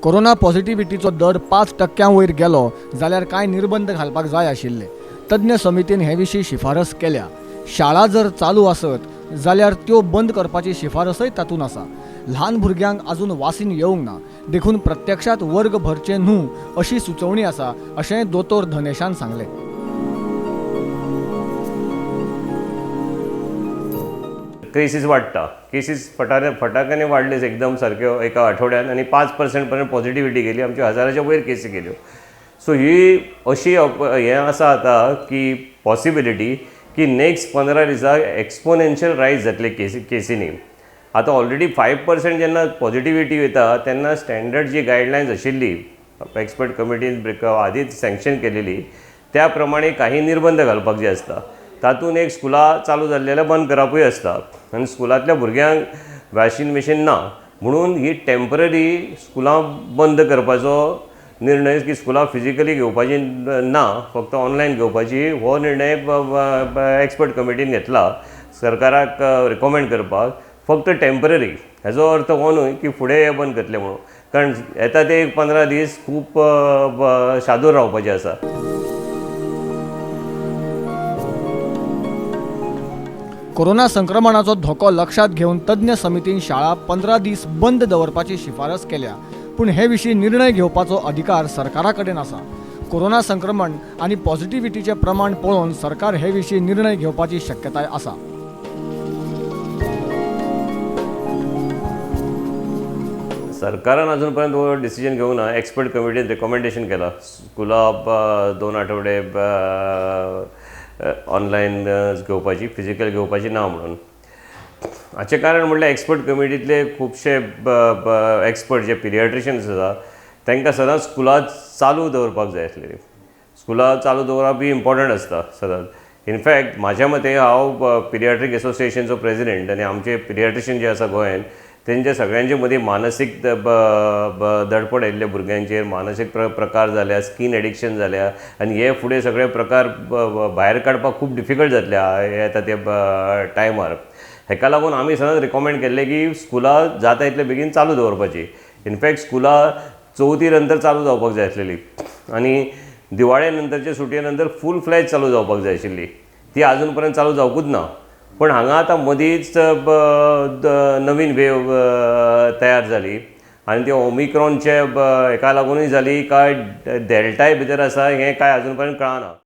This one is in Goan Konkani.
कोरोना पॉझिटिव्हिटीचो दर 5% वयर गेलो जाल्यार कांय निर्बंध घालपाक जाय आशिल्ले. तज्ञ समितीन हे विशीं शिफारस केल्या. शाळा जर चालू आसत जाल्यार त्यो बंद करपाची शिफारसय तातूंत आसा. ल्हान भुरग्यांक अजून वासीन येवंक ना, देखून प्रत्यक्षात वर्ग भरचे न्हू अशी सुचोवणी आसा, अशें दोतोर धनेशान सांगलें. केसीस वाडटा, केसीस फटाक्यांनी वाडले एकदम सारक्यो एका आठवड्यान आनी 5% पर्यंत पॉझिटिव्हिटी गेली आमची, 1000च्या वयर केसी गेल्यो. सो ही अशी हें आसा आतां की पॉसिबिलिटी की नेक्स्ट 15 दिसाक एक्सपोनेन्शियल रायज जातले केसीनी. आतां ऑलरेडी 5% जेन्ना पॉझिटिव्हिटी वयता तेन्ना स्टँडर्ड जी गायडलायन्स आशिल्ली एक्सपर्ट कमिटीन आदींच सँक्शन केलेली त्या प्रमाणे काही निर्बंध घालपाक जे आसता तातूंत एक स्कुलां चालू जाल्लें जाल्यार बंद करपूय आसता आनी स्कुलांतल्या भुरग्यांक वॅक्सीन बिशीन ना म्हणून ही टेंपररी स्कुलां बंद करपाचो निर्णय की स्कुलां फिजिकली घेवपाची ना, फक्त ऑनलायन घेवपाची, हो निर्णय एक्सपर्ट कमिटीन घेतला सरकाराक रिकॉमेंड करपाक. फक्त टेंपररी हेजो अर्थ हो न्हय की फुडें हें बंद करतलें म्हणून, कारण येता ते एक 15 दीस खूब शादूर रावपाचें आसा. कोरोना संक्रमणाचो धोको लक्षात घेवन तज्ञ समितीन शाळा 15 दीस बंद दवरपाची शिफारस केल्या. पूण हे विशीं निर्णय घेवपाचो अधिकार सरकारा कडेन आसा. कोरोना संक्रमण आनी पॉझिटिव्हिटीचें प्रमाण पळोवन सरकार हे विशीं निर्णय घेवपाची शक्यताय आसा. सरकारान अजून पर्यंत हो डिसिजन घेवंक ना. एक्सपर्ट कमिटीन रिकॉमेंडेशन केलां स्कुलां 2 आठवडे ऑनलायन घेवपाची, फिजिकल घेवपाची ना म्हणून. हाचें कारण म्हणल्यार एक्सपर्ट कमिटींतले खुबशे एक्सपर्ट जे पिडियाट्रिशियन्स आसा तांकां सदांच स्कुलां चालू दवरपाक जाय आसलेली. स्कुलां चालू दवरप ही इम्पॉर्टंट आसता सदांच. इनफॅक्ट म्हाज्या मते हांव पिडियाट्रीक एसोसिएशनचो प्रेजिडेंट आनी आमचे पिडियाट्रिशियन जे आसा गोंयांत तेंच्या सगळ्यांचे मदीं मानसीक दडपण आयिल्ल्या भुरग्यांचेर मानसीक प्रकार जाल्या, स्कीन एडिक्शन जाल्या आनी हे फुडें सगळे प्रकार भायर काडपाक खूब डिफिकल्ट जातले येता ते टायमार. हेका लागून आमी सदांच रिकॉमेंड केल्लें की स्कुलां जाता इतले बेगीन चालू दवरपाची. इनफॅक्ट स्कुलां चवथी नंतर चालू जावपाक जाय आसलेली आनी दिवाळे नंतरचे सुटये नंतर फूल फ्लॅज चालू जावपाक जाय आशिल्ली, ती आजून पर्यंत चालू जावकूच ना. पण हांगा आतां मदींच नवीन वेव तयार जाली आनी ते ओमिक्रॉनचे हेका लागूनय जाली काय डेल्टाय भितर आसा हें काय आजून पर्यंत कळना.